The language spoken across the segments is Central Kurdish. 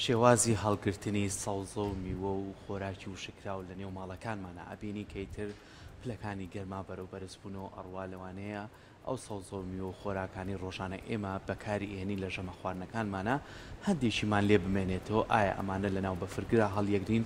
شێوازی هەڵگرتنی سەوزە و میوە و خۆراکی وشککراو لە نێو ماڵەکانمانا ئەبینی کە ئیتر پلەکانی گەرما بەرەو بەرزبوونەوە ئەڕوا لەوانەیە ئەو سەوزە و میوە و خۆراکانەی ڕۆژانە ئێمە بەکاری ئەهێنین لە ژەمە خواردنەکانمانا هەندێکیمان لێ بمێنێتەوە ئایا ئەمانە لەناو بەفرگرا هەڵیەگرین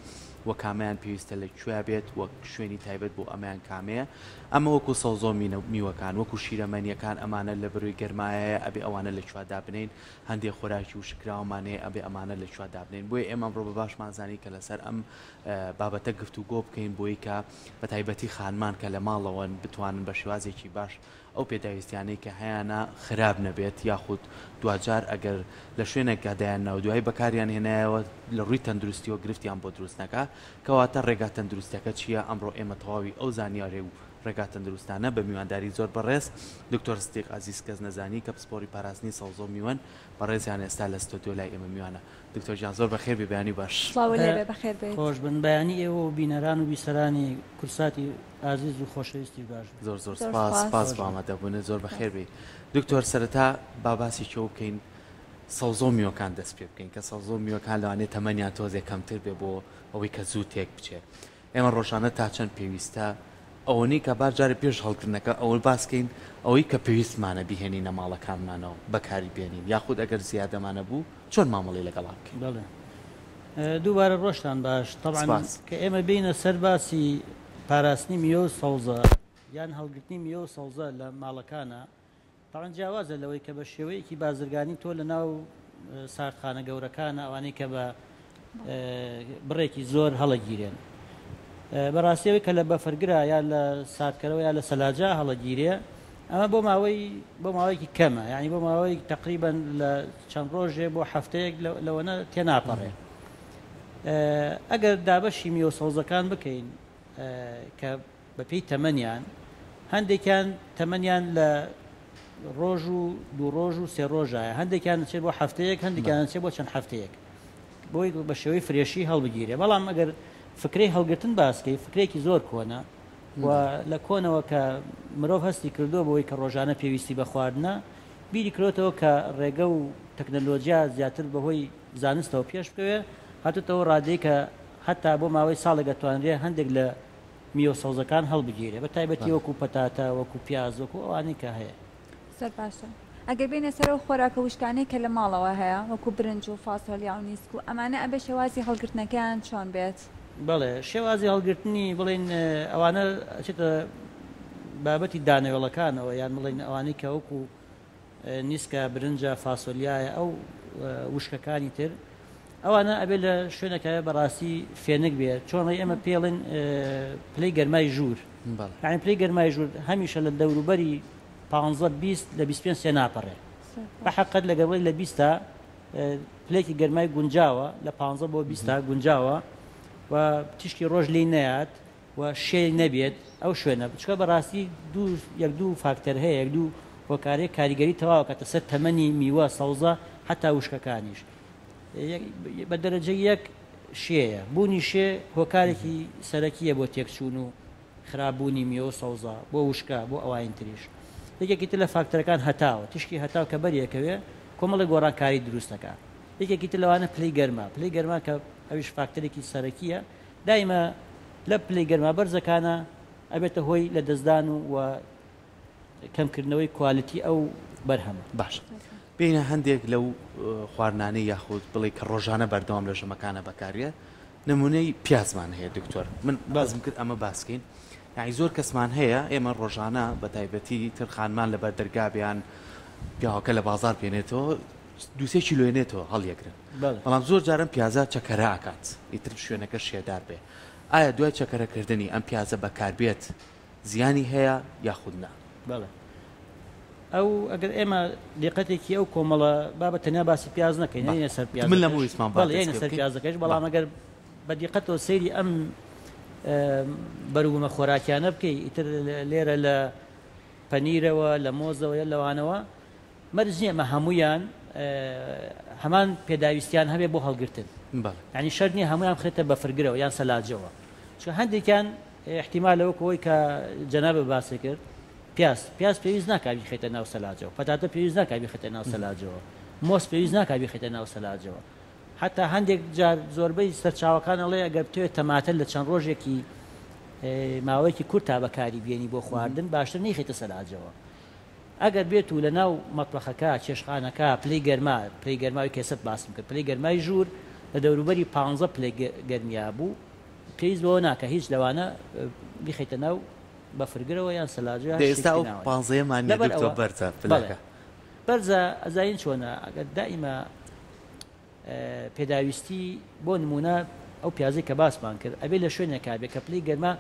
و کامەیان پێویستە لە کوێ بێت وەک شوێنی تایبەت بۆ ئەمەیان کامەیە ئەمە وەکو سەوزە و میوەکان وەکو شیرەمەنیەکان ئەمانە لە بەروی گەرمایە ئەبێ ئەوانە لە کوێ دابنێین هەندێ خۆراکی وشککراوەمان هەیە ئەبێ ئەمانە لە کوێ دابنێین بۆیە ئێمە ئەمڕۆ بە باشمان زانی کە لەسەر ئەم بابەتە گفتوگۆ بکەین بۆی کە بە تایبەتی خانمان کە لە ماڵەوەن بتوانن بە شێوازێکی باش ئەو پێداویستیانەی کە هەیانە خراپ نەبێت یاخود دواجار ئەگەر لە شوێنێکا دایاننا و دوایی بەکاریان هێنایەوە لە ڕووی تەندروستیەوە گرفتیان بۆ دروست نەکا کەواتە ڕێگا تەندروستەکە چییە ئەمڕۆ ئێمە تەواوی ئەو زانیاری و ڕێگا تەندروستانە بە میوانداری زۆر بەڕێز دکتۆر سدیق عەزیز کەسنەزانی کە پسپۆری پاراستنی سەوزە و میوەن بەڕێزیان ئێستا لە ستۆدیۆ لای ئێمە میوانە دکتۆر گیان زۆر بەخێر بێی بەیانی باش. سڵاوت لێبێ بەخێر بێیت. خۆش بن بەیانی ئێوە و بینەران و بیسەرانی کوردساتی ئازیز و خۆشەویستیش باش بێت. زۆر زۆر سپاس سپاس بۆ ئامادەبوونت زۆر بەخێر بێی دکتۆر سەرەتا با باسێکی ئەوە بکەین سەوزە و میوەکان دەست پێ بکەین کە سەوزە و میوەکان لەوانەیە تەمەنیان تۆزێک کەمتر بێ بۆ ئەوەی کە زوو تێک بچێ ئێمە ڕۆژانە تا چەند پێویستە ئەوەنەی کە با جارێ پێش هەڵکردنەکە ئەوە باس کەین ئەوەی کە پێویستمانە بیهێنینە ماڵەکانمانەوە بەکاری بێنین یاخود ئەگەر زیادەمان هەبوو چۆن مامەڵەی لەگەڵا بکەین؟ بەڵێ دووبارە ڕۆژتان باش. تەبعەن سپاس. کە ئێمە بێینە سەر باسی پاراستنی میوە و سەوزە یان هەڵگرتنی میوە و سەوزە لە ماڵەکانا تەبعەن جیاوازە لەوەی کە بە شێوەیەکی بازرگانی تۆ لە ناو ساردخانە گەورەکانە ئەوانەی کە بە بڕێکی زۆر هەڵەگیرێن. بەڕاستی ئەوەی کە لە بەفرگرا یا لە ساردکەرەوە یا لە سەلاجە هەڵەگیرێ ئەمە بۆ ماوەی بۆ ماوەیەکی کەمە یعنی بۆ ماوەی تقریبا لە چەند ڕۆژێ بۆ هەفتەیەک لەوەنە تێناپەڕێ. ئەگەر دابەشی میوە سەوزەکان بکەین کە بەپێی تەمەنیان، هەندێکیان تەمەنیان لە ڕۆژ و دوو ڕۆژ و سێ ڕۆژایە، هەندێکیان دەچێت بۆ هەفتەیەک، هەندێکیان دەچێت بۆ چەند هەفتەیەک بۆی بە شێوەی فرێشی هەڵبگیرێ. بەڵام ئەگەر فکرەی هەڵگرتن باسکەی، فکرێکی زۆر کۆنە و لە کۆنەوە کە مرۆڤ هەستی کردووە بەوەی کە ڕۆژانە پێویستی بە خواردنە، بیری کرۆتەوە کە ڕێگە و تەکنەلۆجیا زیاتر بەهۆی زانستەوە پێش بکەوێ، هاتۆتەوە ڕادەی کە هەتا بۆ ماوەی ساڵێک ئەتوانرێ هەندێک لە میوە سەوزەکان هەڵبگیرێ بە تایبەتی وەکو پەتاتە وەکو پیاز وەکو ئەوانەی کە هەیە. زۆر باشە ئەگەر بێینە سەر ئەو خۆراکە وشکانەی کە لە ماڵەوە هەیە وەکو برنج و فاسۆلیا و نیسک و ئەمانە ئەبێ شێوازی هەڵگرتنەکەیان چۆن بێت؟ بەڵێ شێوازی هەڵگرتنی بڵێین ئەوانە ئەچێتە بابەتی دانەوێڵەکانەوە یان بڵێین ئەوانەی کە وەکو نیسکە، برنجە، فاسۆلیایە ئەو وشکەکانی تر ئەوانە ئەبێ لە شوێنەکە بەڕاستی فێنک بێ چۆن ئێمە پێڵێن پلەی گەرمای ژوور یعنی پلەی گەرمای ژوور هەمیشە لە دەوروبەری 15 20 لە 25 سێ ناپەڕێ بە حقت لەگەڵ لە 20 تا پلێکی گەرمای گونجاوە لە 15 بۆ 20 تا گونجاوە و تیشکی ڕۆژ لی نەیات و شێ نەبێت ئەو شوێنە چونکە بەڕاستی دوو یەک دوو فاکتەر هەیە یەک دوو هۆکارەیە کاریگەری تەواو ئەکاتە سەر تەمەنی میوە سەوزە هەتا وشکەکانیش بە دەرەجە یەک شێیە بوونی شێ هۆکارێکی سەرەکیە بۆ تێکچوون و خراپبوونی میوە و سەوزە بۆ وشکە بۆ ئەوانی تریش یەکێکی تر لە فاکتەرەکان هەتاوە تیشکی هەتاو کە بەریەکەوێ کۆمەڵێک گۆڕانکاری دروست دەکات یەکێکی تر لەوانە پلەی گەرما پلەی گەرما کە ئەویش فاکتەرێکی سەرەکیە دایمە لە پلەی گەرما بەرزەکانا ئەبێتە هۆی لە دەستدان و و کەمکردنەوەی کوالیتی ئەو بەرهەمە. باشە بێینە هەندێک لەو خواردنانەی یاخود بڵێ کە ڕۆژانە بەردەوام لە ژەمەکانە بەکاریە نمونەی پیازمان هەیە دکتۆر من بازم کرد ئەمە باسکەین یعنی زۆر کەسمان هەیە ئێمە ڕۆژانە بە تایبەتی تر خانمان لەبەر دەرگا بیان پیاوەکە لە بازار بێنێتەوە دوسێ کیلۆێنێتەوە هەڵیەگرن بەڵام زۆر جارم پیازە چەکەرە ئەکات ئیتر شوێنەکە شێدار بێ ئایا دوای چەکەرەکردنی ئەم پیازە بەکاربێت زیانی هەیە یاخود نا؟ بەڵێ ئەو ئەگەر ئێمە دیقەتێکی ئەو کۆمەڵە با بە تەنیا باسی پیاز نەکەین نەینە سەر پیاز من لەمە ویستمان بەڵێ یەینە سەر پیازەکەش بەڵام ئەگەر بە دیقەتەوە سەیری ئەم بەروبوومە خۆراکیانە بکەی ئیتر لێرە لە پەنیرەوە لە مۆزەوە یە لەوانەوە مەرج نییە ئەمە هەموویان هەمان پێداویستیان هەبێ بۆ هەڵگرتن یانی شەرت نییە هەموویان بخرێتە بەفرگرەوە یان سەلاجەوە چونکە هەندێکیان ئیحتیمالە وەکو ئەوەی کە جەنابت باسی کرد پیاز پیاز پێویست ناکا بیخەیتە ناو سەلاجەوە پەتاتە پێویست ناکا بیخەیتە ناو سەلاجەوە مۆز پێویست ناکا بیخەیتە ناو سەلاجەوە. حەتا هەندێک جار زۆربەی سەرچاوەکان ئەڵێ ئەگەر بتەوێت تەماتە لە چەند ڕۆژێکی ماوەیەکی کورتا بەکاری بێنی بۆ خواردن باشتر نەیخەیتە سەلاجەوە. ئەگەر بێت و لە ناو مەتبەخەکە، چێشتخانەکە، پلەی گەرما، پلەی گەرماوی کە ئێستا باسم کرد، پلەی گەرمای ژوور لە دەوروبەری پانزە پلەی گەرمیا بوو، پێویست بەوە ناکا هیچ لەوانە بیخەیتە ناو بەفرگرەوە یان سەلاجە یان دە ئێستا شتێکی ئەو ناوەیە. پانزەیەمان نییە لەبەر دکتۆر ئەوە بەرزە بەڵێ پلەکە. بەرزە ئەزانین چۆنە ئەگەر دائیمە پێداویستی بۆ نموونە ئەو پیازەی کە باسمان کرد ئەبێ لە شوێنێکا بێ کە پلەی گەرما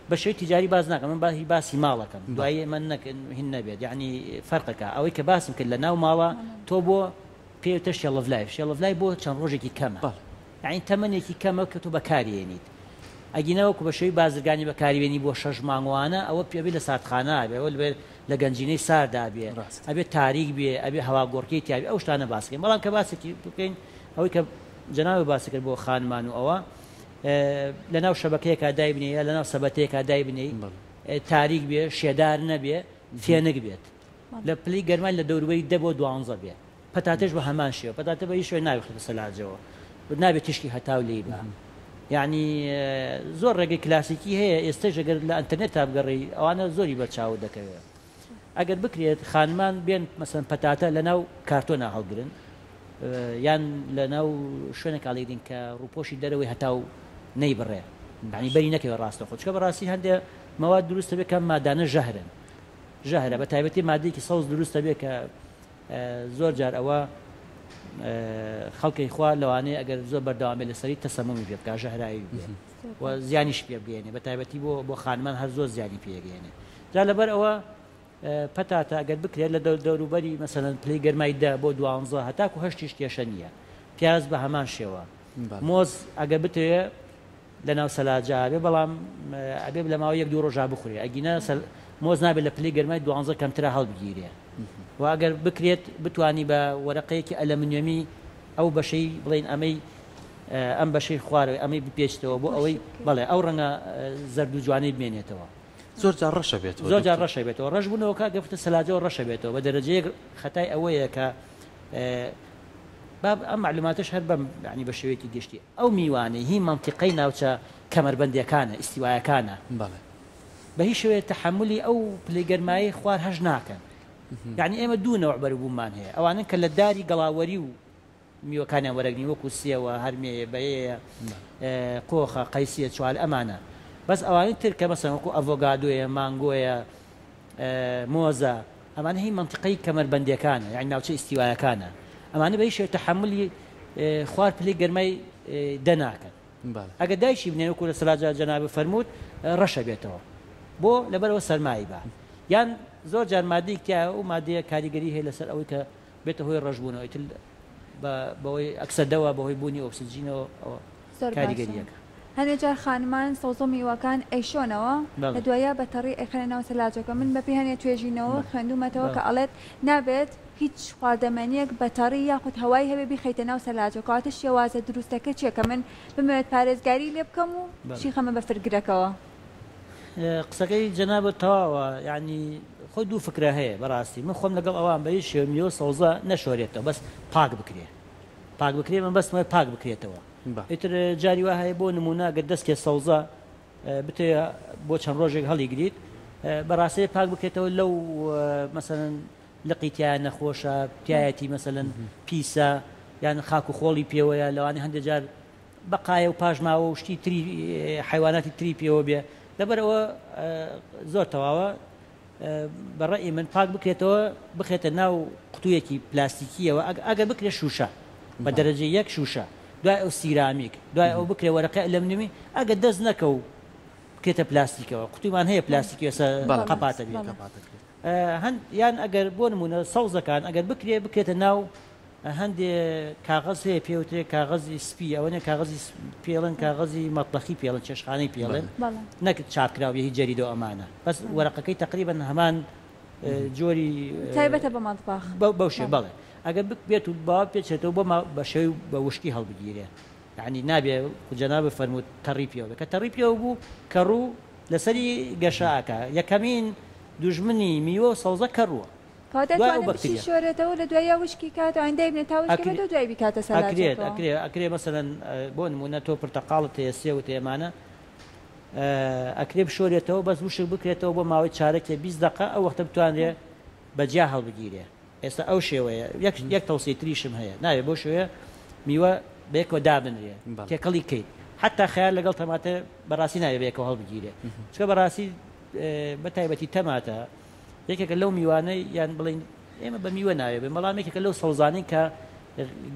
بە شێوەی تیجاری باس ناکەم من باسی باسی ماڵەکەم دوایی من نەک هین نەبێت یعنی فەرقەکە ئەوەی کە باسم کرد لە ناو ماڵە تۆ بۆ پێوتە shelf life shelf life بۆ چەند ڕۆژێکی کەمە یعنی تەمەنێکی کەمە کە تۆ بەکارێنیت ئەگینا وەکو بە شێوەی بازرگانی بەکاری بێنی بۆ شەش مانگ وانە ئەوە پێ ئەبێ لە ساردخانە بێ ئەوە لەبێ لە گەنجینەی ساردا بێ ڕاست. ئەبێ تاریک بێ ئەبێ هەواگۆڕکێی تیا بێ ئەو شتانە باس کەین بەڵام کە باسێکی بکەین ئەوەی کە جەنابت باسی کرد بۆ خانمان و ئەوە لەناو شەبەکەیەکا دایبنێ یا لەناو سەبەتەیەکا دایبنێی بەڵێ. تاریک بێ شێدار نەبێ فێنک بێت لە پلەی گەرمای لە دەوروبەری دە بۆ دوانزە بێ پەتاتەش بە هەمان شێوە پەتاتە بە هیچ شێوەیەک نابێ بخرێتە سەلاجەوە نابێت تیشکی هەتاو لێی با یعنی زۆر ڕێگەی کلاسیکی هەیە ئێستەش ئەگەر لە ئەنتەرنێت تا بگەڕێی ئەوانە زۆری بەرچاوت دەکەوێت ئەگەر بکرێت خانمان بێن مەسەن پەتاتە لەناو کارتۆنا هەڵگرن یان لەناو شوێنێک هەڵیگرین کە ڕووپۆشی دەرەوەی هەتاو نەیبڕێ یعنی بەری نەکەوێت ڕاستەخۆ چکە بەڕاستی هەندێ مەواد دروستە بێت کە مادانە ژەهرن ژەهرە بە تایبەتی مادەیەکی سەوز دروستە بێت کە زۆر جار ئەوە خەڵکی خوا لەوانەیە ئەگەر زۆر بەردەوام بێت لەسەری تەسەمومی پێ بکات ژەهراوی بێ و زیانیش پێ بگەێنێ بە تایبەتی بۆ بۆ خانمان هەر زۆر زیانی پێگەێنێ جا لەبەر ئەوە پەتاتە ئەگەر بکرێت لە دەوروبەری مەسەلەن پلەی گەرمای دە بۆ دوانزە هەتاکو هەشتیش کێشە نییە پیاز بە هەمان شێوە مۆز ئەگەر بتەوێ لەناو سەلاجە ئەبێ بەڵام ئەبێ لە ماوەی یەک دوو ڕۆژا بخورێ ئەگینا مۆز نابێت لە پلەی گەرمای دوانزە کەمترا هەڵبگیرێ و ئەگەر بکرێت بتانی بە وەرەقەیەکی ئەلەمنیۆمی ئەو بەشەی بڵین ئەمەی ئەم بەشەی خوارەوەی ئەمەی بپێچتەوە بۆ ئەوەی بەڵێ ئەو ڕەنگە زەرد و جوانەی بمێنێتەوە. زۆر جار ڕەشە بێتەوە زۆر جار ڕەشە بێتەوە ڕەش بوونەوەکە گەفتە سەلاجەوە ڕەشە بێتەوە بە دەرەجەیەک خەتای ئەوەیە کە با ئەم مەعلوماتەش هەر بەم یانی بە شێوەیەکی گشتی ئەو میوانەی هی مەنتیقەی ناوچە کەمەربەندیەکانە ئیستیوایەکانە بەڵێ. بە هیچ شێوەیەک تەحەمولی ئەو پلەی گەرمایەی خوار هەش ناکەن یانی ئێمە دوو نەوع بەروبووممان هەیە ئەوانەن کە لە داری گەڵاوەری و میوەکانیان وەرەگرین وەکو سێوە هەرمێیە بەیەیە قۆخە قەیسیە چوال ئەمانە بەس ئەوانەی تر کە مەسەلەن وەکو ئەڤۆگادۆیە مانگۆیە مۆزە ئەمانە هی مەنتیقەی کەمەربەندیەکانە یانی ناوچە ئیستیوایەکانە ئەمانە بە هیچ شێوەیەک تەحەمولی خوار پلەی گەرمای دە ناکەن ئەگەر دایشی بنێن وەکو لە سەلاجە جەنابت فەرمووت ڕەشە بێتەوە بۆ لەبەرەوە سەرمایی بە یان زۆر جار مادەیەک تایە ئەو مادەیە کاریگەری هەیە لەسەر ئەوەی کە بێتە هۆی ڕەشبوونەوە ئیتر بە بەهۆی ئەکسەدەوە بەهۆی بوونی ئۆکسجینەوە ئەوە زۆر باشە کاریگەریەکە. هەنێ جار خانمان سەوزە و میوەکان ئەیشۆنەوە لە بەڵێ. دواییا بە تەڕی ئەیخەنە ناو سەلاجەکە من بەپێی هەنێ توێژینەوە بەڵێ. خوێندومەتەوە بەڵێ. کە ئەڵێت نابێت هیچ خواردەمەنیەک بە تەڕی یاخود هەوای هەبێ بیخەیتە ناو سەلاجەوە کەواتە شێوازە دروستەکە چیە کە من بمەوێت پارێزگاری لێ بکەم و بەڵێ. شیخەمە بەفرگرەکەوە؟ قسەکەی جەنابت تەواوە یانی خۆی دوو فکرە هەیە بەڕاستی من خۆم لەگەڵ ئەوام بە هیچ شێوە میوە سەوزە نەشۆرێتەوە بەس پاک بکرێ پاک بکرێ مەبەستم ئەوەیە پاک بکرێتەوە ئیتر جاری وا هەیە بۆ نموونە گەر دەستکێ سەوزە بتەوێ بۆ چەند ڕۆژێک هەڵیگریت بەڕاستی پاک بکرێتەوە لەو مەسەلەن لقی تایە نەخۆشە تایەتی مەسەلەن پیسە یان خاک و خۆڵی پێوەیە لەوانەیە هەندێک جار بەقایە و پاشماوە و شتی تری حەیواناتی تری پێوە بێ لەبەرئەوە زۆر تەواوە بە ڕەئی من پاک بکرێتەوە بخرێتە ناو قوتوویەکی پلاستیکیەوە ئەگەر بکرێت شووشە بە دەرەجە یەک شووشە دوای ئەو سیرامیک دوای ئەو بکرێ وەرەقەی ئەلەمنیومی ئەگەر دەست نەکەو بکرێتە پلاستیکەوە قوتوومان هەیە پلاستیکی ئێستا قەپاتە بێت هەند یان ئەگەر بۆ نموونە سەوزەکان ئەگەر بکرێ بکرێتە ناو هەندێ کاغەز هەیە پێوترێ کاغەزی سپی ئەوەنە کاغەزی پێڵن کاغەزی مەتبەخی پێڵن چێشخانەی پێڵن نەک چاپکراو بێ هیچ جەریدە و ئەمانە بەس وەرەقەکەی تقریبا هەمان جۆری تایبەتە بە مەتبەخ بەو شێ بەڵێ ئەگەر بێت و با پێچێتەوە بۆ بە شێوەی بە وشکی هەڵبگیرێ یعنی نابێ جەنابت فەرمووت تەڕی پێوە بێ کە تەڕی پێوە بوو کەڕوو لەسەری گەشە ئەکا یەکەمین دوژمنی میوە و سەوزە کەڕووە. کەواتە دوای ئەو ئەتوانێ بەکتریا. بشیشۆرێتەوە لە دواییا وشکی کاتەوە یانی دایبنێ تا وشک ئەکرێ ئەبێتەوە دوای بیکاتە ئەکرێت سەلاجەکەوە. ئەکرێ ئەکرێ مەسەلەن بۆ نموونە تۆ پرتەقاڵت هەیە سێوت هەیە ئەمانە ئەکرێ بشۆرێتەوە بەس وشک بکرێتەوە بۆ ماوەی چارەکێ 20 دەقە ئەو وەختە بتوانرێ بە جیا هەڵبگیرێ ئێستا ئەو شێوەیە یەک یەک تەوسیەی تریشم هەیە نابێ بەو شێوەیە میوە بەیەکەوە دابنرێ تێکەڵی کەیت حتا خەیار لەگەڵ تەماتە بەڕاستی نابێ بەیەکەوە هەڵبگیرێ چونکە بەڕاستی بە تایبەتی تەماتە یەکێکە لەو میوانەی یان بڵین ئێمە بە میوە ناوێ بن بەڵام یەکێکە لەو سەوزانەی کە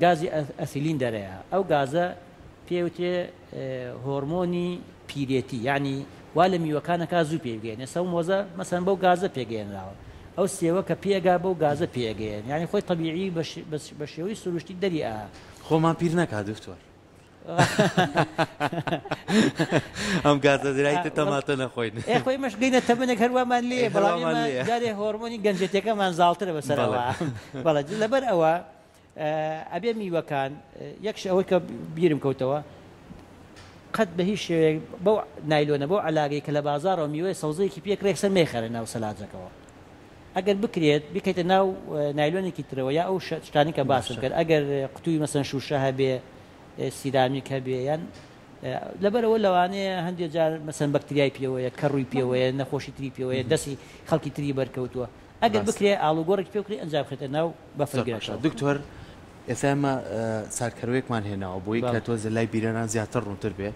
گازی ئەسیلین دەرەیە ئەو گازە پێوترێ هۆرمۆنی پیرێتی یانی وا لە میوەکان ئەکا زوو پێی بگەیەنێ سەو مۆزە مەسەلەن بەو گازە پێگەیەنراوە ئەو سێوە کە پێگا بەو گازە پێگەیەن یانی خۆی تەبیعی بە شێوەی سروشتی دەری ئا. خۆمان پیر نەکا دکتۆر. ئەم گازە درایتە تەماتە نەخۆین. ئێ خۆی ئێمەش گەینە تەمەنێک هەر وامان لێیە بەڵام ئێمە جارێ هۆرمۆنی گەنجێتیەکەمان زاڵترە بەسەرەوە بەڵێ لەبەر ئەوە ئەبێ میوەکان یەک شت ئەوەی کە بیرم کەوتەوە قەت بە هیچ شێوەیەک بەو نایلۆنە بەو عەلاگەی کە لە بازاڕەوە میوەی سەوزەیەکی پێ کڕێک سەر مەیخەرە ناو سەلاجەکەوە ئەگەر بکرێت بیکەیتە ناو نایلۆنێکی ترەوە یا ئەو شتانی کە باسم کرد ئەگەر قوتوی مەسەن شوشە هەبێ سیرامیک هەبێ یان لەبەرەوە لەوانەیە هەندێک جار مەسەن بەکتریای پێوەیە کەڕووی پێوەیە نەخۆشی تری پێوەیە دەستی خەڵکی تری بەرکەوتووە ئەگەر بکرێ ئاڵوگۆڕێکی پێ بکرێ ئەنجا بخرێتە ناو زۆر باشە بەفرگرەکەوە. دکتۆر ئێستا ئێمە ساردکەرەوەیەکمان هێناوە بۆی کە بەڵێ. تۆزێ لای بیرەران زیاتر ڕوونتر بێ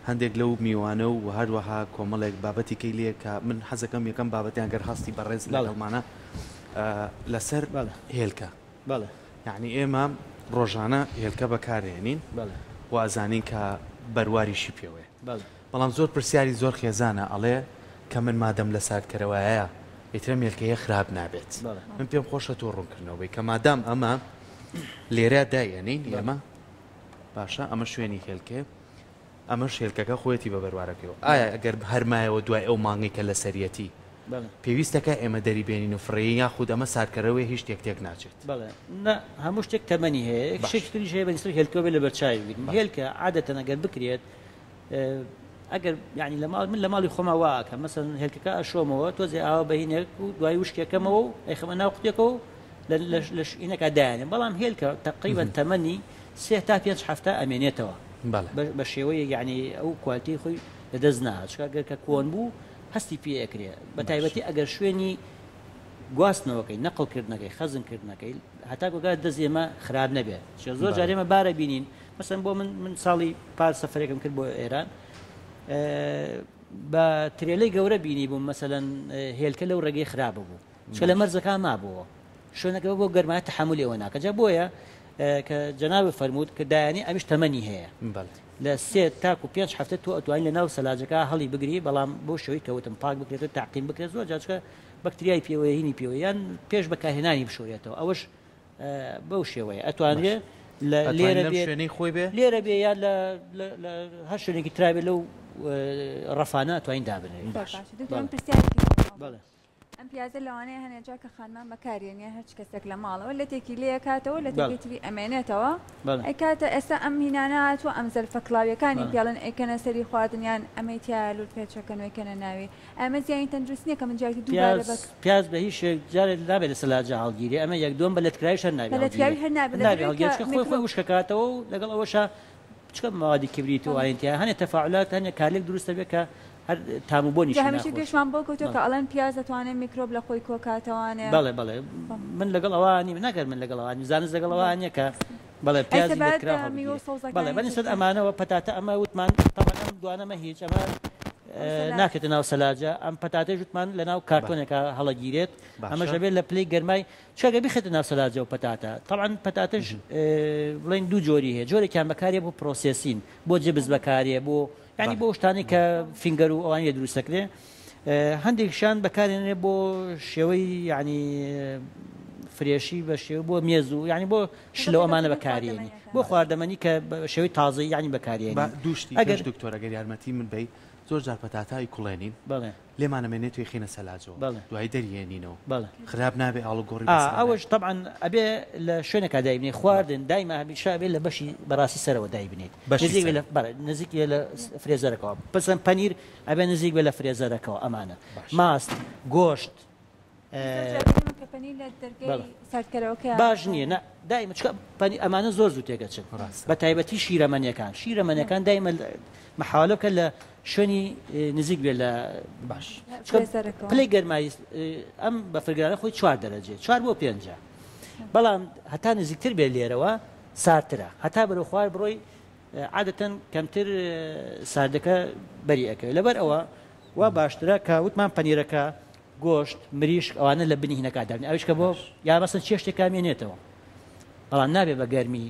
هەندێک لەو میوانە و هەروەها کۆمەڵێک بابەتی کەی لێ کە من حەزەکەم یەکەم بابەتیان گەر هەستی بەڕێز بەڵێ. لەگەڵمانە لەسەر بەڵێ. هێلکە بەڵێ. یەعنی ئێمە ڕۆژانە هێلکە بەکارێنین بەڵێ. و ئەزانین کە بەرواریشی پێوەیە بەڵێ. بەڵام زۆر پرسیاری زۆر خێزانە ئەڵێ کە من مادەم لە ساردکەرەوایە ئیتر ئەم هێلکەیە خراپ نابێت من پێم خۆشە تۆ ڕوونکردنەوەی کە مادام ئەمە لێرە دایەنین ئێمە باشە ئەمە شوێنی هێلکێ ئەمەش هێلکەکە خۆیەتی بە بەروارەکەیەوە ئایا ئەگەر هەرمایەوە دوای ئەو مانگەی کە لەسەریەتی پێویستەکە ئێمە دەری بێنین و فڕێین یاخود ئەمە ساردکەرەوەی هیچ شتێک تێک ناچێت؟ بەڵێ نا هەموو شتێک تەمەنی هەیە یەک شتێکی تریش هەیە بە نیسبەت هێلکەوە بێ لەبەرچاوی بگرین هێلکە عادەتەن ئەگەر بکرێت ئەگەر یعنی لە ماڵ من لە ماڵی خۆما وا ئەکەم مەسەلەن هێلکەکە ئەشۆمەوە تۆزێ ئاوە بەهینێک و دوای وشکێکەمەوە و ئەیخەمە ناو قوتێکەوە و لە شینەکە دایانێم بەڵام هێلکە تقریبا تەمەنی سێ تا پێنج هەفتە ئەمێنێتەوە بە شێوەیەک یعنی ئەو quality خۆی لەدەست ناهات چونکە ئەگەر کە کۆن بوو هەستی پێ ئەکرێ بە تایبەتی ئەگەر شوێنی گواستنەوەکەی نەقڵ کردنەکەی خەزن کردنەکەی هەتاکو گات دەست ئێمە خراپ نەبێت چونکە زۆر جار ئێمە بارە بینین مەسەن بۆ من من ساڵی پار سەفەرێکم کرد بۆ ئێران بە ترێلەی گەورە بینی بووم مەسەلەن هێلکە لەو ڕێگەی خراپە بوو چکە لە مەرزەکان مابووەوە شوێنەکە بۆ گەرمایە تحملی ئەوە ناکە جا بۆیە کە جەنابت فەرمووت کە دایانی ئەمیش تەمەنی هەیە لە سێ تاکو پێنج هەفتە تۆ ئەتوانی لە ناو سەلاجەکە هەڵی بگری بەڵام بۆ شێوەی کە وتم پاک بکرێتەوە تەعقیم بکرێت زۆر جار چکە بەکتریای پێوەیە هینی پێوەیە یان پێش بەکارهێنانی بشۆرێتەوە ئەوەش بەو شێوەیە ئەتوانرێ لە لێرە بێ شوێنەی خۆی بێ لێرە بێ یا لە هەر شوێنێکی ترا بێ لەو ڕەفانە ئەتوانین دابنێین. باش دکتۆر من پرسیارێکی هەیە. بەڵێ. ئەم پیازە لەوانەیە هەنێ جار کە خانمان بەکارێن یان هەرچ کەسێک لە ماڵەوە لەتێکی لێ ئەکاتەوە لەتێکی تری ئەمێنێتەوە ئەیکاتە ئێستا ئەم هینانە هاتووە ئەم زەرفە کڵاویەکانی پێڵن ئەیکەنە سەری خواردن یان ئەمەی تیایە لوت پێچەکەن و ئەیکەنە ناوی ئەمە زیانی تەندروستی نیە کە من جارێکی دووبارە بە پیاز بە هیچ شێوەیەک جارێ نابێت لە سەلاجە هەڵگیرێ ئەمە یەک دووەم بە لەتکراویش هەر نابێ بە لەتکراوی هەر نابێ نابێ هەڵگیرێ چونکە خۆی خۆی وشکەکاتەوە و لەگەڵ ئەوەشا چونکە مەوادی کبریت و ئەوانەی تیایە هەنێ تەفاعولات هەنێ کارلێک دروست دەبێت کە هەر تام و بۆنیشی جا هەمیشە ناخۆش. گوێشمان بۆ کەوتووە کە ئەڵێن پیاز دەتوانێت میکرۆب لە خۆی کۆکاتەوانێ. بەڵێ بەڵێ من لەگەڵ ئەوە نیم نەگەر من لەگەڵ ئەوە نیم زانست لەگەڵ ئەوە نییە کە بەڵێ ئەی پیازی سەبارەت لەتکراو بە میوە و هەڵبگیرێ بەڵێ سەوزەکانی بەنسبەت تر ئەمانەوە پەتاتە ئەمە وتمان تەبعەن ئەم دوانەمە هیچ ئەمە ناکرێتە ناو سەلاجە ئەم پەتاتەیش وتمان لە ناو کارتۆنێکا هەڵەگیرێت ئەمەش ئەبێت لە پلەی گەرمای چونکە گەر بیخرێتە ناو سەلاجەوە پەتاتە تەبعەن پەتاتەش بڵێین دوو جۆری هەیە جۆرێکیان بەکارێ بۆ processing بۆ جبس بەکارێ بۆ یانی بۆ شتانی کە finger و ئەوانی لێ دروست دەکرێ هەندێکیشیان بەکارێنێ بۆ شێوەی یعنی fresh ی بە شێوە بۆ مێز و یعنی بۆ شلە ئەمانە بەکارێنی بۆ خواردەمەنی کە شێوەی تازەی یعنی بەکارێنی دووشتی ئەگەر دکتۆر ئەگەر یارمەتی من بی زۆر جار پەتاتای کوڵێنین بەڵێ لێمان ئەمێنێت و ئەیخەینە سەلاجەوە بەڵێ. دوایی دەریێنینەوە بەڵێ. خراپ نابێ ئاڵوگۆڕی ئا بەسەرا ئەوەش نایەت. تەبعەن ئەبێ لە شوێنێکا دایبنێی خواردن دایما هەمیشە ئەبێ لە بەشی بەڕاستی سەرەوە دایبنێیت بەشی نزیک بێ سەر. لە بەڵێ نزیک بێ لە freezer ەکەوە بەسەن پەنیر ئەبێ نزیک بێ لە freezer ەکەوە ئەمانە باشە. ماست گۆشت. باش نییە نا دایمە چکە پەنی ئەمانە زۆر زوو تێگەچن بە تایبەتی شیرەمەنیەکان شیرەمەنیەکان دایمە محاولە بکە لە شوێنی نزیک بێت لە باش پلەی گەرمایی ئەم بەفرگرانە خۆی چوار دەرەجێ چوار بۆ پێنجە بەڵام هەتا نزیکتر بێت لێرەوە ساردترە هەتا بەرەو خوار بڕۆی عادەتەن کەمتر ساردەکە بەری ئەکەوێت لەبەر ئەوە وا باشترە کە وتمان پەنیرەکە گۆشت مریشک ئەوانە لە بنی هینەکە دابنێ ئەویش کە بۆ یا مەسەن چێشتێکا مێنێتەوە بەڵام نابێ بە گەرمی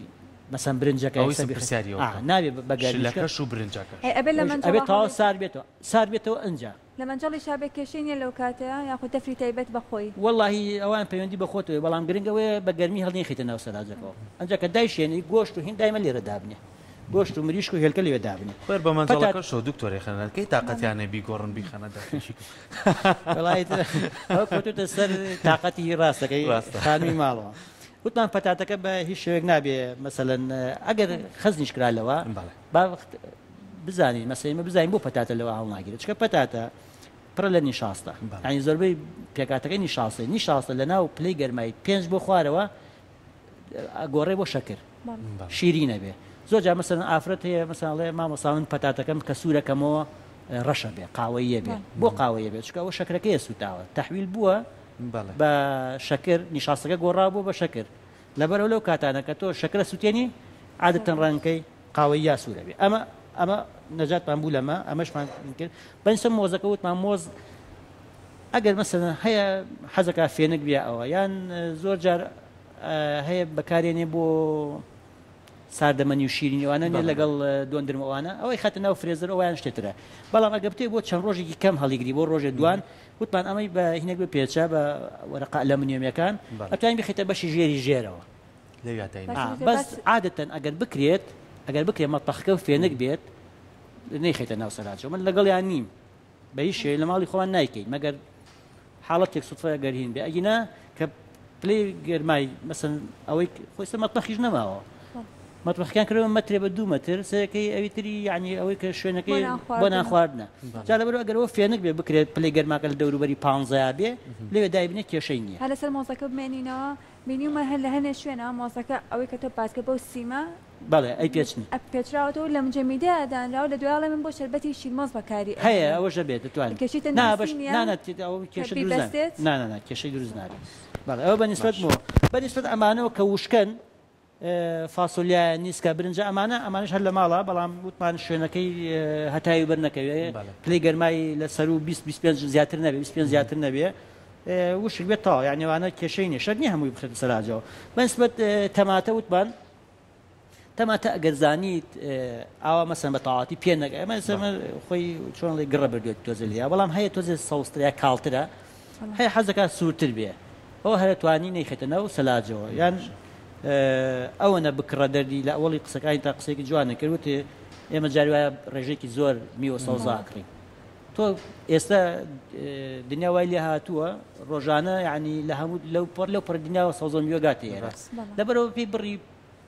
مەسەن برنجەکە ئەوەی یەکسەر بیخەی پرسیاری ئا نابێ بە گەرمی چونکە شلەکەش و برنجەکەش. ئەی ئەبێ لە ئەویش مەنجەڵا ئەبێ تەواو هەڵی سارد بێتەوە سارد بێتەوە ئنجا. لە مەنجەڵیشا بێ کێشەی نیە لەو کاتەیا یاخود دەفری تایبەت بە خۆی؟ وەڵاهی ئەوان پەیوەندی بە خۆتەوەیە بەڵام گرنگ ئەوەیە بە گەرمی هەڵنیخەیتە ناو سەلاجەکەوە ئەنجا کە دایشێنی گۆشت و هین دایمە لێرە دابنێ گۆشت و مریشک و هێلکە لەوێ دابنێ بەر بە پەتات مەنجەڵەکەشەوە دکتۆر ێخەنە کەی تاقەتیان هەیە بیگۆڕن بیخەنە دەفرێکی وەڵا ئیتر ئەوە کەوتۆتە سەر تاقەتی ڕاستەکەی ڕاستە. خانووی ماڵەوە وتمان پەتاتەکە بە هیچ شێوەیەک نابێ مەسەلەن ئەگەر خەزنیش کرا لەوە بەڵێ. با بزانین مەسەلەن ئێمە بزانین بۆ پەتاتە لەوە هەڵناگیرێت چونکە پەتاتە پڕە لە نیشاستە بەڵێ. یانی زۆربەی پێکهاتەکەی نیشاستەیە نیشاستە لەناو پلەی گەرمای پێنج بۆ خوارەوە ئەگۆڕێ بۆ شەکر شیرینە بێ زۆر جار مەسەلەن ئافرەت هەیە مەسەلەن ئەڵێ مامۆستا من پەتاتەکەم کە سوورەکەمەوە ڕەشە بێ قاوەییە بێ بۆ قاوەیە بێ چونکە ئەوە شەکرەکەیە سووتاوە تەحویل بووە بە شەکر نیشاستەکە گۆڕا بوو بە شەکر لەبەرەوە لەو کاتانە کە تۆ شەکرە سووتێنی عادەتەن ڕەنگەکەی قاوەیی یا سوورە بێ ئەمە ئەمە نەجاتمان بوو لەمە ئەمەشمان کرد بەنسە مۆزەکە وتمان مۆز ئەگەر مەسەلەن هەیە حەزەکا فێنک بیا ئەوە یان زۆر جار هەیە بەکارێنێ بۆ ساردەمەنی و شیرینی ئەوانە نیە لەگەڵ دۆندرمە ئەوانە ئەوەی خەتە ناو فرێزەر ئەویان شتێترە بەڵام ئەگە بتێ بۆ چەند ڕۆژێکی کەم هەڵیگری بۆ ڕۆژێ دوان وتمان ئەمەی بە هینێک بپێچە بە وەرەقە ئەلەمنیۆمیەکان ئەتوانین بخیتە بەشی ژێری ژێرەوە بەس عادەتەن ئەگەر بکرێت ئەگەر بکرێت مەتبەخەکە و فێنک بێت نەیخەیتە ناو سەلاجەوە من لەگەڵیان نیم بە هیچ شێوەیەک لە ماڵی خۆمان نایکەین مەگەر حاڵەتێک سوتفە گەر هین بێ ئەگینا کە پلەی گەرمای مەسەن ئەوەی خۆی سەر مەتبەخیش نەماوە مەتبەخەکان کردەوە مەترێ بە دوو مەتر سەرەکەی ئەوی تری یعنی ئەوەی کە شوێنەکەی بۆ نان خواردنە جا لەبەرئەوە ئەگەر ئەوە فێنک بێ بکرێت پلەی گەرماکە لە دەوروبەری پانزەیا بێ لەوێ دایبنێ کێشەی نییە. هەر لەسەر مۆزەکە بمێنینەوە بینیومە هەر لە هەنێ شوێنە مۆزەکە ئەوەی کە تۆ باست کرد بەو سیمە بەڵێ ئەی پێچنی. پێچراوەتەوە لە مجەمیدەیا دانراوە لە دوای ئەڵێ من بۆ شەربەتی شیرمۆز بەکاری هەیە ئەهێنم ئەوەش ئەبێت دەتوانی کێشەی نا بەش تەندروستی نیە نا نا ئەوە کە کێشە دروست نابێت بیبەستێت؟ نا نا نا کێشەی دروست نابێت بەڵێ ئەوە بە نیسبەت باش. مۆ بە نیسبەت ئەمانەوە کە وشکەن فاسۆلیایە نیسکە برنجە ئەمانە ئەمانەش هەر لە ماڵە بەڵام وتمان شوێنەکەی هەتاوی بەر نەکەوێ بەڵێ. پلەی گەرمای لە سەروو 20 25 زیاتر نەبێ 25 زیاتر نەبێ وشک بێت تەواو یعنی ئەوانە کێشەی نیە شەرت نیە هەمووی بخرێتە سەلاجەوە بە نیسبەت تەماتە وتمان تەماتە ئەگەر زانیت ئاوا مەسەن بە تەواوەتی پێ نەگە ئەمە ئێستا خۆی چۆن ڵێ گڕە بردوێت تۆزێ لیا بەڵام هەیە تۆزێ سەوزتر یا کاڵترە هەیە حەز دەکات سوورتر بێ ئەوە هەرە توانی نەیخێتە ناو سەلاجەوە یان ئەوەنە بکڕە دەردی لە ئەوەڵی قسەکانی تا قسەیەکی جوانە کرد وتێ ئێمە جاری وایە ڕێژەیەکی زۆر میوە سەوزا کڕین تۆ ئێستا دنیا وای لێ هاتووە ڕۆژانە یعنی لە هەموو لەو پەر لەو پەر دنیاوە سەوزە میوە گاتە ئێرە لەبەرەوە پێی بڕی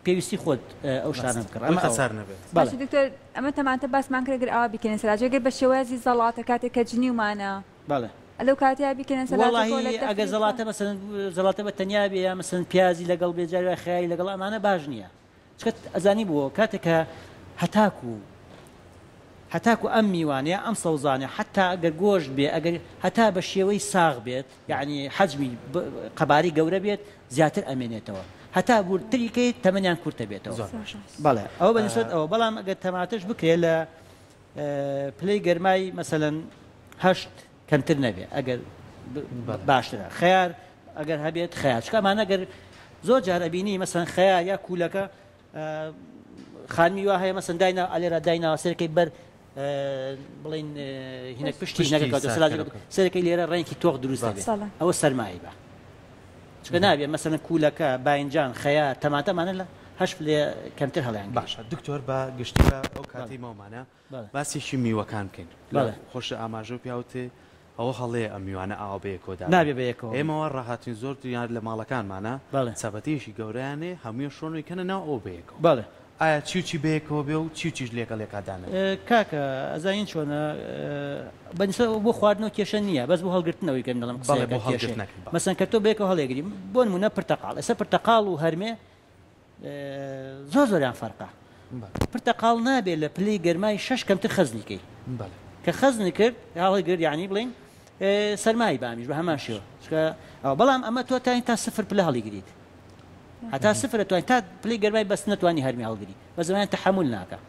پێویستی خۆت ئەو شتانە بکڕ ئەمە خەسار نەبێت. باشە دکتۆر ئەمە تەماتە باسمان کرد گەر ئاوا بیکەینە سەلاجە گەر بە شێوازی زەڵاتە کاتێک کە جنیومانە بەڵێ لەو کاتەیا بیکەینە سەلاجەکەوە لە وەڵاهی دەفری ئەگەر زەڵاتە مەسەلەن زەڵاتە بە تەنیا بێ یا مەسەلەن پیازی لەگەڵ بێ جاری وایە خەیاری لەگەڵ ئەمانە باش نییە چونکە ئەزانی بۆ کاتێک کە هەتاکوو هەتاکو ئەم میوانە یا ئەم سەوزانە حەتا ئەگەر گۆشت بێ ئەگەر هەتا بە شێوەی ساغ بێت یەعنی حەجمی قەبارەی گەورە بێت زیاتر ئەمێنێتەوە هەتا وردتری کەیت تەمەنیان کورتە بێتەوە زۆر باشە. بەڵێ ئەوە بە نیسبەت ئەوە بەڵام ئەگەر تەماتەش بکرێت لە پلەی گەرمای مەسەلەن هەشت کەمتر نەبێ ئەگەر باشترە خەیار ئەگەر هەبێت خەیار چونکە ئەمانە گەر زۆر جار ئەبینی مەسەلەن خەیار یا کوولەکە خانمی وا هەیە مەسەن داینا ئەلێرا دایناوە سەرەکەی بەر بڵین هینەک پشتی نەکەوتە سەرەکەی لێرە ڕێنکی تۆخ دروست دەبێت ئەوە سەرمایی بە چکە نابێت مەسەن کوولەکە باینجان خەیار تەماتەمانە لە هەش لێ کەمتر هەڵیان باشە دکتۆر بە گشتی بە ئەو کاتی ماومانە باسێکی میوەکان بکەین خۆشە ئاماژە و پیاوتێ ئەوە هەڵەیە ئەم میوانە ئاوا بەیەکەوە دابنێن. نابێ بەیەکەوە بن. ئێمە وا ڕاهاتوین زۆر جار لە ماڵەکانمانا بەڵێ. سەبەتەیەکی گەورەیان هەیە هەموویان شۆن و ئەیکەنە ناو ئەوە بەیەکەوە. بەڵێ. ئایا چی و چی بەیەکەوە بێ و چی و چیش لەگەڵ یەکا دانرێ؟ کاکە ئەزانین چۆنە بە نیسبەت بۆ خواردنەوە کێشە نییە بەس بۆ هەڵگرتنەوەی کە من دەڵێم بەڵێ قسەیەکە بۆ کێشەیە هەڵگرتنەکەی بەڵێ. مەسەن کە تۆ بەیەکەوە هەڵیەگری بۆ نموونە پرتەقاڵ ئێستا پرتەقاڵ و هەرمێ زۆر زۆریان فەرقە بەڵێ. پرتەقاڵ نابێ لە پلەی گەرمای شەش کەمتر خەزنی کەی بەڵێ. کە خەزنی کرد هەڵیگرت یانی بڵێین سەرمای بامیش بە هەمان شێوە باشە. چونکە ئەوە بەڵام ئەمە تۆ تاین تا سفر پلە هەڵیگریت هەتا سفر ئەتوانی تا پلەی گەرمای بەس نەتوانی هەرمی هەڵگری بەس ئەمەیان تەحەمول ناکا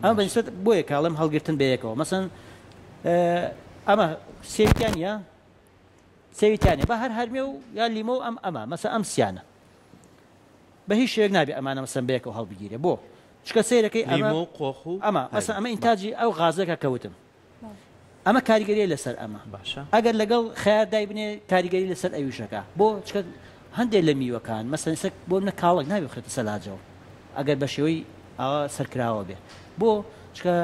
ئەمە بە نیسبەت بۆیە کە ئەڵێم هەڵگرتن بە یەکەوە مەسەن ئەمە سێویتیان نییە سێویتیان نییە بە هەر هەرمێ و یا لیمۆ و ئەم ئەمە مەسە ئەم سیانە بە هیچ شێوەیەک نابێ ئەمانە مەسەن بەیەکەوە هەڵبگیرێ بۆ چکە سەیرەکەی ئەمە لیمۆ و قۆخ و ئەمە مەسەن هەرمێ ئەمە ئینتاجی ئەو غازەکە کەوتم ئەمە کاریگەریە لەسەر ئەمە باشە. ئەگەر لەگەڵ خەیار دایبنێ کاریگەری لەسەر ئەویشەکە بۆ چکە هەندێک لە میوەکان مەسەن ئێستا بۆ منە کاڵەک نابێ بخرێتە سەلاجەوە ئەگەر بە شێوەی ئاوا سەرکراوە بێ بۆ چکە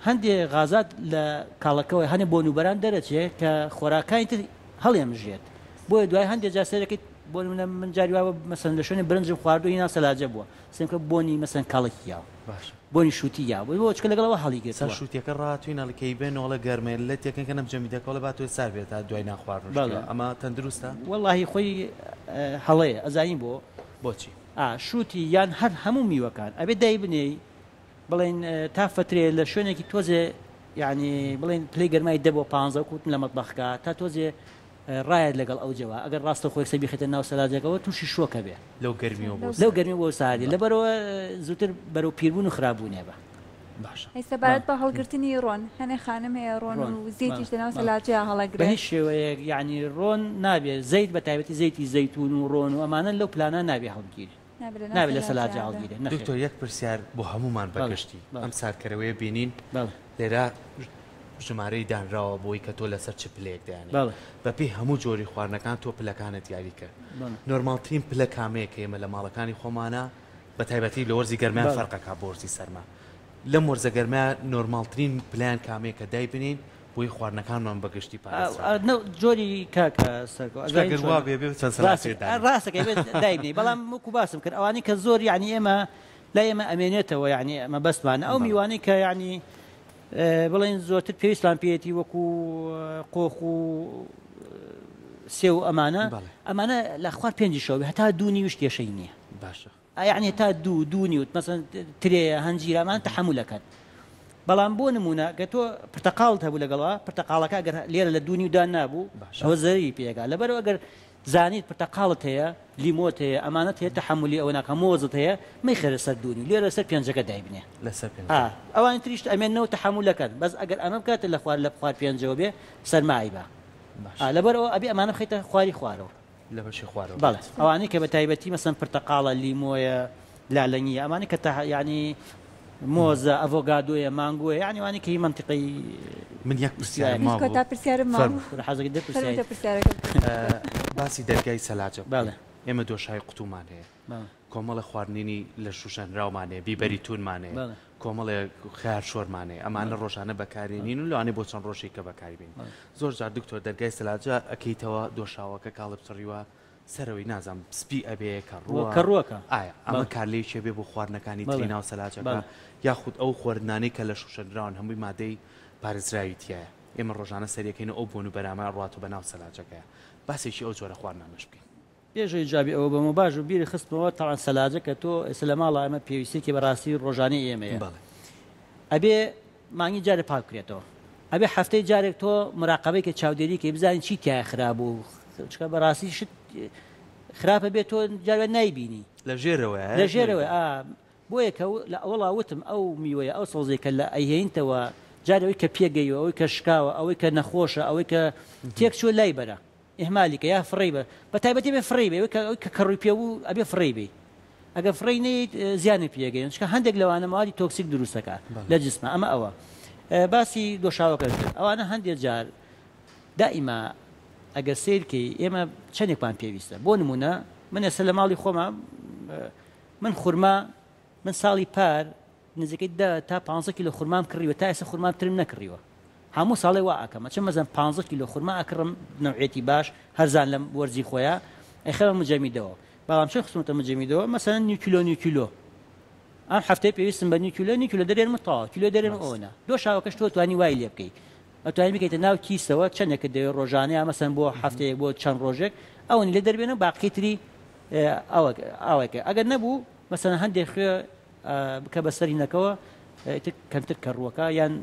هەندێ غازات لە کاڵەکەوە هەنێ بۆن و بەران دەرەچێ کە خۆراکانی تر هەڵێمژێت بۆیە دوای هەندێ جار سەیرەکەیت بۆ نمونە من جاری وا مەسەن لە شوێنێ برنجم خواردووە هی ناو سەلاجە بووە سێم کە بۆنی مەسەن کاڵەکی یاوە باشە. بۆنی شوتی یا بۆ چکە لەگەڵ ئەوە هەڵی سەر گرتووە. شوتیەکە ڕاتوین ئەڵێ کەی بێن ئەڵێ گەرمە لەتێکن کە نەمجەمیدەکە ئەڵێ با تۆ سار بێت تا دوای نان خواردن بەڵێ. شتێ ئەمە تەندروستە؟ وەڵاهی خۆی هەڵەیە ئەزانی بۆ؟ بۆچی؟ ئا شوتی یان هەر هەموو میوەکان ئەبێ دای بنێی بڵێن تا فەترێ لە شوێنێکی تۆزێ یانی بڵێن پلەی گەرمای دە بۆ پانزە وەکو وتم لە مەتبەخکە تا تۆزێ ڕایەت لەگەڵ ئەو جەوا ئەگەر ڕاستەوخۆ یەکسەر بیخەیتە ناو سەلاجەکەوە تووشی شۆک ئەبێ. لەو گەرمیەوە بۆ لەو ساردی. گەرمیەوە بۆ ساردی لەبەرئەوە زووتر بەرەو پیربوون و خراپبوونێ بە. باشە. ئەی سەبارەت بە هەڵگرتنی ڕۆن هەنێ خانم هەیە ڕۆن ڕۆن و زەیتیش بەڵێ لەناو بەڵێ سەلاجەیا بە هەڵەگرێ. هیچ شێوەیەک یەعنی ڕۆن نابێ زەیت بە تایبەتی زەیتی زەیتوون و ڕۆن و ئەمانە لەو پلانە نابێ هەڵبگیرێ نابێ لەناو نابێ لە سەلاجەیا سەلاجە بێ. هەڵگیرێ نەخێر. دکتۆر یەک پرسیار بۆ هەموومان بە بەڵێ گشتی بەڵێ. ئەم ساردکەرەوەیە بینین بەڵێ. لێرە ژمارەی دانراوە بۆی کە تۆ لەسەر چ پلەیەک دایانێی بەڵێ. بەپێی هەموو جۆری خواردنەکان تۆ پلەکانت دیاری کرد بەڵێ. نۆرماڵترین پلە کامەیە کە ئێمە لە ماڵەکانی خۆمانە بە تایبەتی لە وەرزی گەرمیان بەڵێ. فەرقەکا بۆ وەرزی سەرما لەم وەرزە گەرمە نۆرماڵترین پلەیان کامەیە کە دایبنێین بۆی خواردنەکانمان بە گشتی پارێزراو بێت؟ جۆری کاکە سەرکۆ چونکە ئەزانی گەر وا چۆنە بێ بێ چەند سەلاجەیەک دانێین. ڕاستەکەی بێ دایبنێی بەڵام وەکو باسم کرد ئەوانەی کە زۆر یعنی ئێمە لای ئێمە ئەمێنێتەوە یعنی مەبەستمانە ئەو بەڵێ. میوانەی کە یعنی بڵێن زۆرتر پێویستمان پێیەتی وەکو قۆخ و سێو ئەمانە بەڵێ. ئەمانە لە خوار پێنجی شەو بێ هەتا دوو نیویش کێشەی نییە. باشە. یەعنی تا دوو دوو نیوت مەسەن ترێیە هەنجیرە ئەمانە تەحەمول ئەکەن بەڵام بۆ نمونە گەر تۆ پرتەقاڵت هەبوو لەگەڵا پرتەقاڵەکە گەر لێرە لە دوو نیو دان نابوو باشە. ئەوە زەرەری پێگا لەبەرەوە گەر زانیت پرتەقاڵت هەیە لیمۆت هەیە ئەمانەت هەیە تەحەمولی ئەوە ناکا مۆزت هەیە مەیخەرە سەر دوو نیو لێرە لەسەر پێنجەکە دایبنێ لەسەر پێنجەکە. ئا ئەوانی تریش ئەمێنەوە تەحەمولەکەن بەس ئەگەر ئەمە بکاتە لە خوار لە خوار پێنجەوە بێ سەرما ئەیبا باشە. ئا لەبەرئەوە ئەبێ ئەمانە بخەیتە خواری خوارەوە. لە بەشی خوارەوە بەڵێ بێت. ئەوانەی کە بە تایبەتی مەسەن پرتەقاڵە لیمۆیە لالەنگیە ئەمانەی کە تا یعنی مۆزە ئەڤۆگادۆیە مانگۆیە یعنی ئەوانەی کە هی مەنتیقەی من یەک پرسیارم ئیستیایە. مابوو. کۆتا پرسیارم مابوو. فەرموو. کورە حەزەکەی دە فەرموو پرسیاری. دە پرسیارەکە بکە. باسی دەرگای سەلاجە بکەین. بەڵێ. ئێمە دۆشاوی قوتوومان هەیە. بەڵێ. کۆمەڵە خواردنینی لە شووشەنراومان هەیە، بیبەری توونمان هەیە، بەڵێ. کۆمەڵێ خەیار شۆرمان هەیە، ئەمانە ڕۆژانە بەکارێنین و لەوانەیە بۆ چەند ڕۆژێک کە بەکاری بێنین. زۆر جار دکتۆر دەرگای سەلاجە ئەکەیتەوە دۆشاوەکە کاڵب چڕیوە سەرەوەی نازانم سپی ئەبێ کەڕووە کەڕووەکە. ئایا ئەمە کارلێکی ئەبێ بۆ خواردنەکانی تری ناو سەلاجەکە یاخود ئەو خواردنانەی کە لە شووشەنراون هەمووی مادەی پارێزراوی تیایە ئێمە ڕۆژانە سەریەکەین و ئەو بۆن و بەرامە ئەڕوات و بەناو سەلاجەکەیە باسێکی ئەو جۆرە خواردنانەش بکەین. پێش ئەوەی جوابی ئەوە بەمەوە باش بوو بیرت خستمەوە تەبعەن سەلاجە کە تۆ ئێستا لە ماڵا ئەمە پێویستیەکی بەڕاستی ڕۆژانەی ئێمەیە بەڵێ. ئەبێ مانگی جارێک پاک بکرێتەوە ئەبێ هەفتەی جارێک تۆ مراقەبەی کە چاودێری کەی بزانی چی تیایە خراپ بوو چکە بەڕاستی شت خراپە بێت تۆ جارێ نایبینی لە ژێرەوەیە لە ژێرەوەی ئا بۆیە کە لە ئەوەڵا وتم ئەو میوەیە ئەو سەوزەی کە لە ئەیهێنیتەوە جارێ ئەوەی کە پێگەیوە ئەوەی کە شکاوە ئەوەی کە نەخۆشە ئەوەی کە تێک چووە لای بەرە ئیهمالی کە یا فڕێی بە بە تایبەتی ئەبێ فڕێی بەی ئەوەی کە ئەوەی کە کەڕووی پێ بوو ئەبێ فڕێی بەی ئەگەر فڕێی نەیت زیانت پێ ئەگەیەنێت چونکە هەندێک لەوانە مەوادی تۆکسیک دروست دەکا لە جسمە ئەمە ئەوە باسی دۆشاوەکەش کرد ئەوانە هەندێک جار دائیما ئەگەر سەیر کەی ئێمە چەندێکمان پێویستە بۆ نمونە من ئێستا لە ماڵی خۆما من خورما من ساڵی پار نزیکەی دە تا پانزە کیلۆ خورمام کڕیوە تا ئێستا خورمام ترم نەکڕیوە هەموو ساڵێ وا ئەکەم ئەچم مەزەن پانزە کیلۆ خورما ئەکڕم نەوعیەتی باش هەرزان لەم وەرزی خۆیا ئەیخەمە مجەمیدەوە بەڵام چۆن خستمەتە مجەمیدەوە مەسەلەن نیو کیلۆ نیو کیلۆ. ئەم هەفتەیە پێویستم بە نیو کیلۆ نیو کیلۆ دەرێنم و تەواو کیلۆ دەرێنم ئەوەنە دۆشاوەکەش تۆ توانی وای لێ بکەی ئەتوانی بکەیتە ناو کیسەوە چەندێکت دەوێت ڕۆژانە یا مەسەن بۆ هەفتەیەک بۆ چەند ڕۆژێک ئەوەنی لێ دەربێنە باقی تری ئاوەکە ئەگەر نەبوو مەسەن هەندێک خوێ بکە بەسەر هینەکەوە ئیتر کەمتر کەڕووەکە یان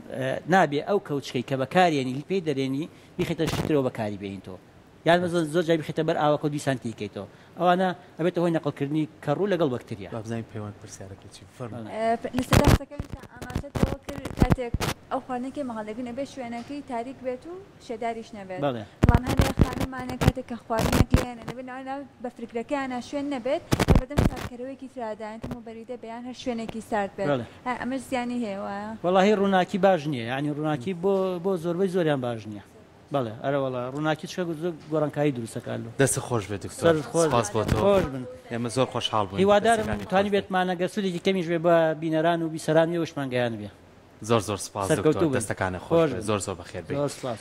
نابێ ئەو کەوچکەی کە بەکارێنی پێی دەرێنی بیخیتە شترەوە بەکاری بێنیتەوە یان مەسەلەن زۆر جار بیخەیتە بەر ئاوەکە و دیسان تیکەیتەوە ئەوانە ئەبێتە هۆی نەقڵکردنی کەڕوو لەگەڵ بەکتریا. با بزانین پەیوەند پرسیارەکەی چی بوو فەرموو. لە سەرەتا قسەکانیشتا ئاماژەت بەوە کرد کاتێک ئەو خواردنەی کە ئێمە هەڵدەگرین ئەبێت شوێنەکەی تاریک بێت و شێداریش نەبێت بەڵێ. بەڵام هەندێک خانمانە کاتێک کە خواردنێک لێیانە دەبێت لەوانەیە لەناو بەفرگرەکەیانا شوێن نەبێت لەبەردەم ساردکەرەوەیەکی ترا دانێت موبەریدە بێ یان هەر شوێنێکی سارد بێت بەڵێ. ئایا ئەمەش زیانی هەیە وایە؟ وەڵاهی ڕووناکی باش نییە یانی ڕووناکی بۆ بۆ زۆربەی زۆریان باش نییە. بەڵێ ئەرەوەڵا ڕووناکی چکە زۆر گۆڕانکاری دروست ئەکات لۆ. دەستت خۆش بێت دکتۆر سەرت خۆش سپاس بێت بۆ تۆ خۆش بن. ئێمە زۆر خۆشحاڵ بووین هیوادارم دەستەکانی خۆش توانی بێت. بێتمانە گەر سوودێکی کەمیش بێ بە بینەران و بیسەران و ئێوەشمان گەیاندبێ. زۆر زۆر سپاس دکتۆر سەرکەوتوو بن دەستەکانت خۆش خۆش بێت بن زۆر زۆر بەخێر بێی. زۆر سپاس.